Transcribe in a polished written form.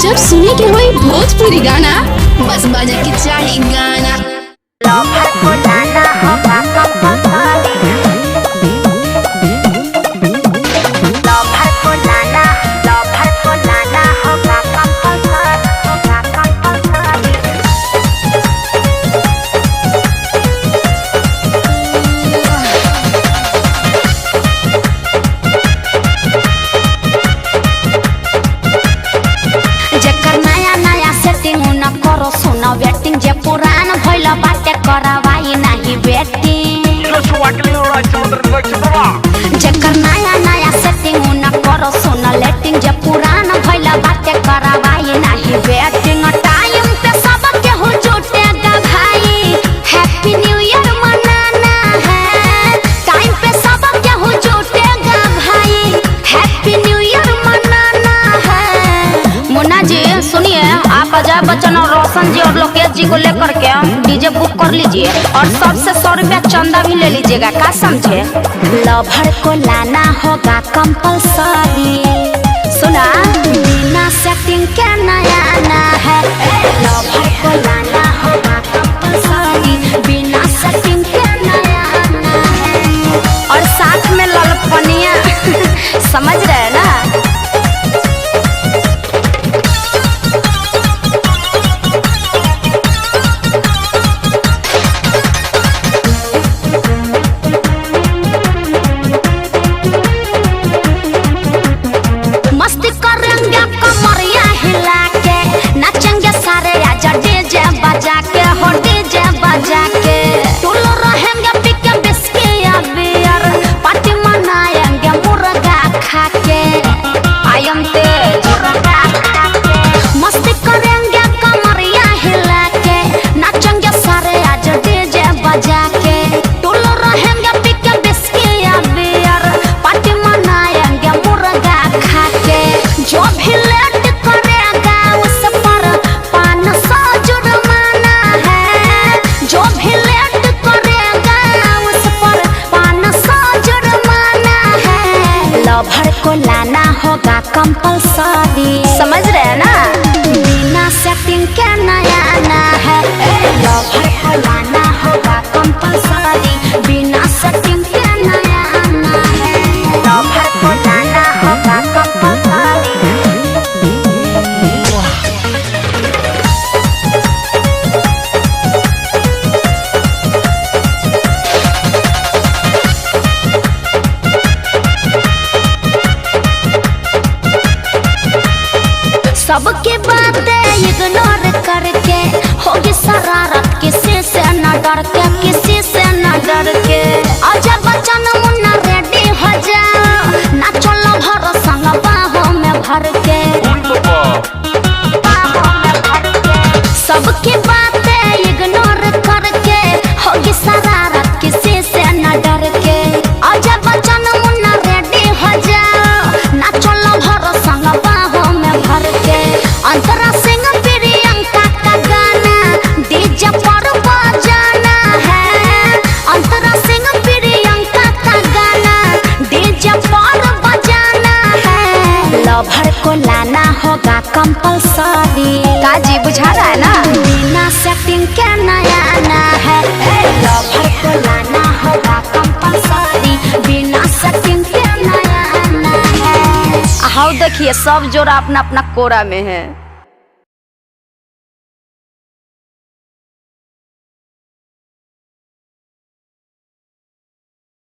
जब सुने के होई भोजपुरी गाना, बस बजे के चाही गाना। जेकर नया नया सेटिंग न करो सुनो वेटिंग, जे पुरान भइल बाटे करवाई नाही वेटिंग। जेकर नया नया सेटिंग न करो सुनो लेटिंग, जे पुरान भइल बाटे करवाई नाही वेटिंग। टाइम पे सब केहू जुटेगा भाई, हैप्पी न्यू ईयर मनाना है। टाइम पे सब केहू जुटेगा भाई, हैप्पी न्यू ईयर मनाना है। मुन्ना जी सुनिए, आप अजय बच्चन और रोशन जी और लोकेश जी को लेकर के डीजे बुक कर लीजिए और सबसे 100 रुपया चंदा भी ले लीजिएगा, का समझे? लवर को लाना होगा कंपलसरी, सुना, बिना सेटिंग के नया आना है। लवर को लाना होगा कंपलसरी, बिना सेटिंग के नया आना है। और साथ में ललपनिया, समझ रहे हैं ना? मस्ती करेंगे कमरिया हिला के, नाचेंगे सारे आजा डीजे बजा के, हो डीजे बजा के। टूल रहेंगे पीके बिस्की या बियर, पार्टी मनाएंगे मुर्गा खा के। I am तेज मुर्गा खा के। मस्ती करेंगे कमरिया हिला के, नाचेंगे सारे आजा डीजे बजा के। टूल रहेंगे पीके बिस्की या बियर, पार्टी मनाएंगे मुर्गा खा के। जो भी लेट करेगा उस पर 500 जुर्माना है। जो भी लेट करेगा उस पर 500 जुर्माना है। लवर को लाना होगा कंपलसरी, समझ रहे हैं ना? बिना सेटिंग के नया आना है। लवर को लाना होगा कंपलसरी, बिना सेटिंग के नया आना है। लवर को लाना होगा कंपलसरी। सबके बातें इग्नोर करके होगी शरारत, किसी से न डर के, किसी से न डर के। अजय बच्चन मुन्ना रेडी हो जाओ, ना चलो भरो संग बाहों में भर के, बाहों में भर के। सबकी बातें इग्नोर करके होगी शरारत, किसी से न डर के। अजय बच्चन मुन्ना रेडी हो जाओ, ना चलो भरो संग बाहों में भर के। अंतरा सिंह प्रियंका का गाना डीजे पर बजाना है। अंतरा सिंह प्रियंका का गाना डीजे पर बजाना है। लवर को लाना होगा कंपलसरी, काजी बुझा रहा है ना? बिना सेटिंग के नया आना है। लवर को लाना होगा कंपलसरी, बिना सेटिंग के नया आना है। हाउ देखिए, सब जोड़ा अपना अपना कोरा में है।